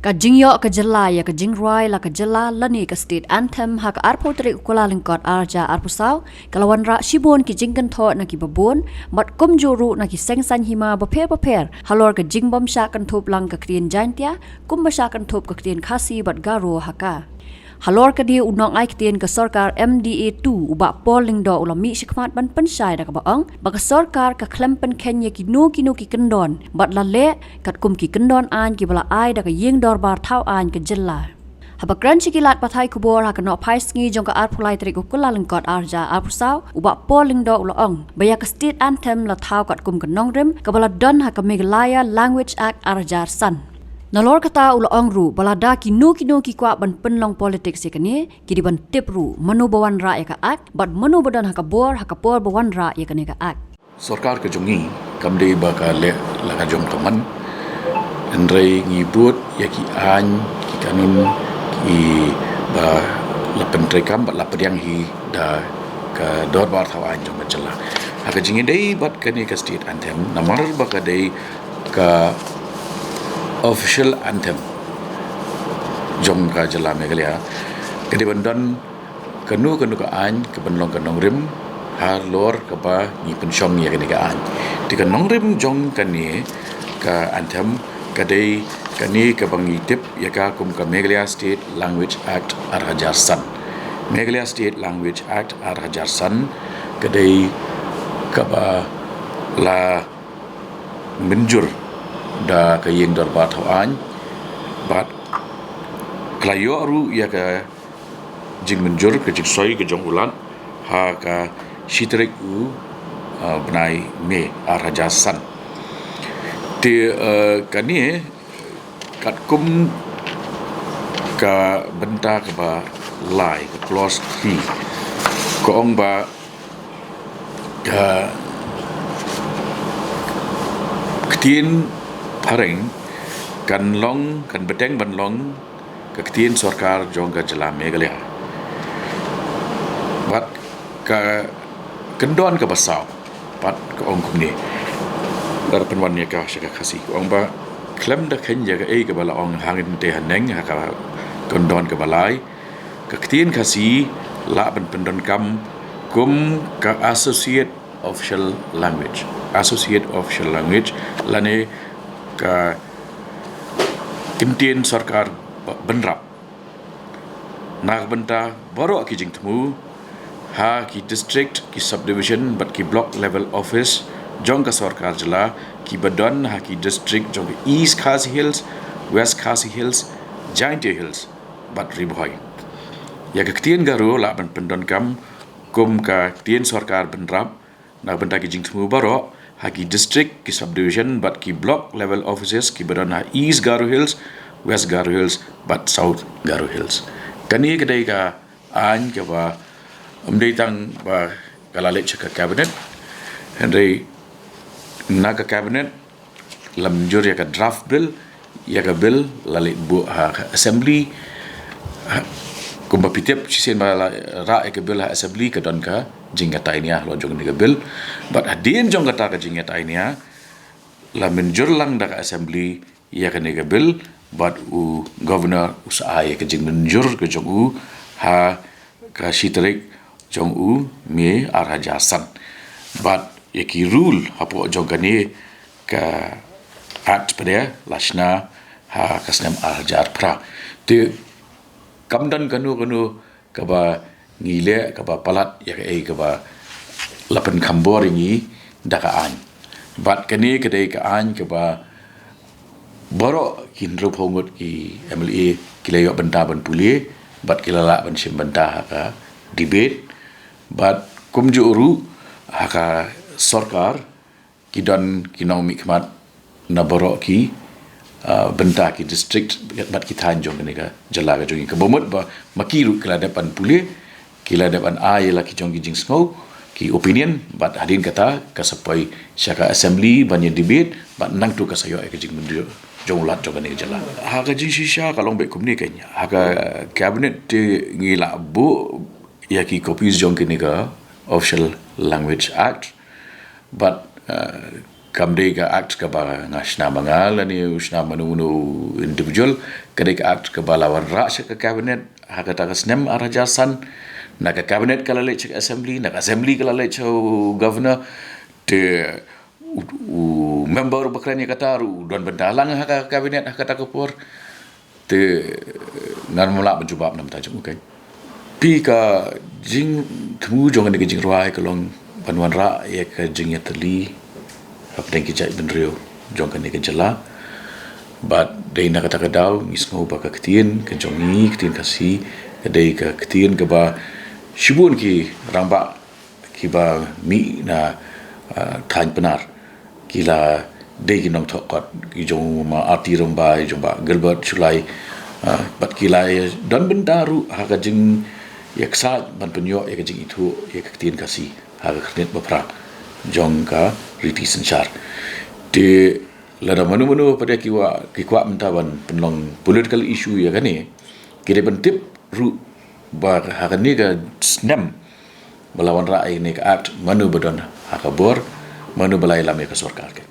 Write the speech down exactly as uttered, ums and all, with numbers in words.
Ka jingïoh ka jylla ïa ka jingrwai la ka jylla lane ka State Anthem ha ka arphew tarik u Kyllalyngkot arhajar arphew saw ka la wanrah shibun ki jingkynthoh na kiba bun, bad kumjuh ruh na ki seng saiñ hima bapher bapher halor ka jingbym shah kynthup lang ka ktien Jaiñtia kumba shah kynthup ka ktien Khasi bad Garo ha ka. Halor kane, u nongai ktien ka sorkar M D A two u Bah Paul Lyngdoh u la mih shakhmat ban pynshai da kaba ong ba ka sorkar ka khlem pynkheiñ ïa kino kino ki kyndon bad la leh katkum ki kyndon aiñ kiba la ai da ka ïing dorbar thaw aiñ ka jylla. Haba kren sha ki lad pathai khubor ha ka nohphaisngi jong ka arphew lai tarik u Kyllalyngkot arhajar arphew saw, u Bah Paul Lyngdoh u la ong ba ïa ka State Anthem la thaw katkum ka nongrim kaba la don ha ka Meghalaya Language Act arhajar san. Nalor kata, u la ong ruh ba lada kino kino ki kwah ban pynlong politics ïa kane, ki dei ban tip ruh mano ba wanrah ïa ka Act bad mano ba don ha ka bor ha ka por ba wanrah ïa kane ka Act. Sorkar ka jong ngi kam dei ba ka leh la ka jong ka man. Hynrei ngi bud ïa ki aiñ, ki kanun, kiba la pyntreikam bad la pdiang hi da ka dorbar thaw aiñ jong ka jylla. Ha ka jingïadei bad kane ka State Anthem, namar ba ka dei ka official anthem jong ka jylla Meghalaya, ka dei ban don kano kano ka aiñ kaban long ka nongrim halor kaba ngi pynshong ïa kane ka aiñ. Te ka nongrim jong kane ka anthem ka dei kane kaba ngi tip ïa ka kum ka Meghalaya State Language Act arhajar san. Meghalaya State Language Act arhajar san ka dei kaba la mynjur da ka ïing dorbar thaw aiñ bad ka la ïoh ruh ïa ka jingmynjur, ka jingsoi ka jong u Lat ha ka shi tarik u, uh, bnai May arhajar san. Te, uh, kane katkum ka bynta kaba lai, ka clause three, ka ong ba ka ktien phareng kan long, kan bteng ban long ka ktien sorkar jong ka jylla Meghalaya. Bad ka kyndon kaba saw pat ka ong kumne. Lada pynwan ïa ka sha ka Khasi, ka ong ba khlem da kheiñ ïa kaei kaba la ong hangtei haneng ha ka kyndon kaba lai, ka ktien Khasi lah ban pyndonkam kum ka associate official language, associate official language, lane ka ktien sorkar ba-, bynrap. Na ka bynta baroh ki jingthmu ha ki district, ki subdivision bad ki block level office jong ka sorkar jylla kiba don ha ki district jong ka East Khasi Hills, West Khasi Hills, Jaintia Hills bad Ri Bhoi. Ïa ka ktien Garo lah ban pyndonkam kum ka ktien sorkar bynrap na ka bynta ki jingthmu baroh ha ki district, ki subdivision bad ki block level offices kiba don ha East Garo Hills, West Garo Hills bad South Garo Hills. Kane ka dei ka aiñ kaba ym dei tang ba ka la leit sha ka cabinet, hynrei na ka cabinet la mynjur ïa ka draft bill, ïa ka bill la leit buh ha ka assembly. Ha, kumba phi tip, shisien ba la rah ïa ka bill ha assembly ka don ka jingïatai nia halor jong kane ka bill. Bad hadien jong kata ka jingïatai nia la mynjur lang da ka assembly ïa kane ka bill, bad u governor u sa ai ïa ka jingmynjur ka jong u ha ka shi tarik jong u May arhajar san. Bad ïa ki rule hapoh jong kane ka act pat de la shna ha ka snem arhajar phra. Te kam don kano kano kaba ngi leh kaba palat ïa kaei kaba la pynkham bor ïa ngi da ka aiñ. Bad kane ka dei ka aiñ kaba baroh ki hynriewphew ngut ki M L A ki la ïoh bynta ban pule bad ki la lah ban shim bynta ha ka debate. Bad kumjuh ruh ha ka sorkar ki don ki nongmihkhmat na baroh ki, ah, bynta ki district bad ki thaiñ jong kane ka jylla ka jong ngi, kaba mut ba ma ki ruh ki la dep ban pule, ki la dep ban ai la ki jong ki jingsngew, ki opinion, bad hadien kata ka sa poi sha ka assembly ban ïa debate bad nangta ka sa ïoh ïa ka jingmynjur jong u Lat jong kane ka jylla. Ha ka jingshisha ka long beit kumne keiñ, ha ka cabinet te ngi la buh ïa ki copies jong kane ka Official Language Act. Bad, uh, kam dei ka act kaba nga shna ma nga lane u shna mano mano individual, ka dei ka act kaba la wanrah sha ka cabinet ha kata ka snem ar hajar san. Na ka cabinet ka la leit sha ka assembly, na ka assembly ka la leit sha u governor. Te u, u member ba kren ïa kata ruh u don bynta lang ha ka cabinet ha kata ka por. Te ngan ym lah ban jubab namar ta jong u kan. Phi, ka jingthmu jong kane ka jingrwai ka long ban wanrah ïa ka jingïatylli hapdeng ki jaitbynriew jong kane ka jylla. Bad dei na kata ka daw ngi sngew ba ka ktien ka jong ngi, ktien Khasi, ka dei ka ktien kaba shibun ki rangbah kiba mih na, ah, thaiñ Pnar ki la dei ki nongthoh kot, ki jong ma Arti Rymbai, jong Bah Gilbert Shullai, ah, bad ki la don bynta ruh ha ka jingïaksaid ban pynïoh ïa ka jingithuh ïa ka ktien Khasi ha ka khyrnit ba phra jong ka riti synshar. Te lada mano mano pat de ki kwah, ki kwah mynta ban pynlong political issue ïa kane, ki dei ban tip ruh ba ha kane ka snem ba la wanrah ïa kane ka act, mano ba don ha ka bor, mano ba la ïalam ïa ka sorkar kan.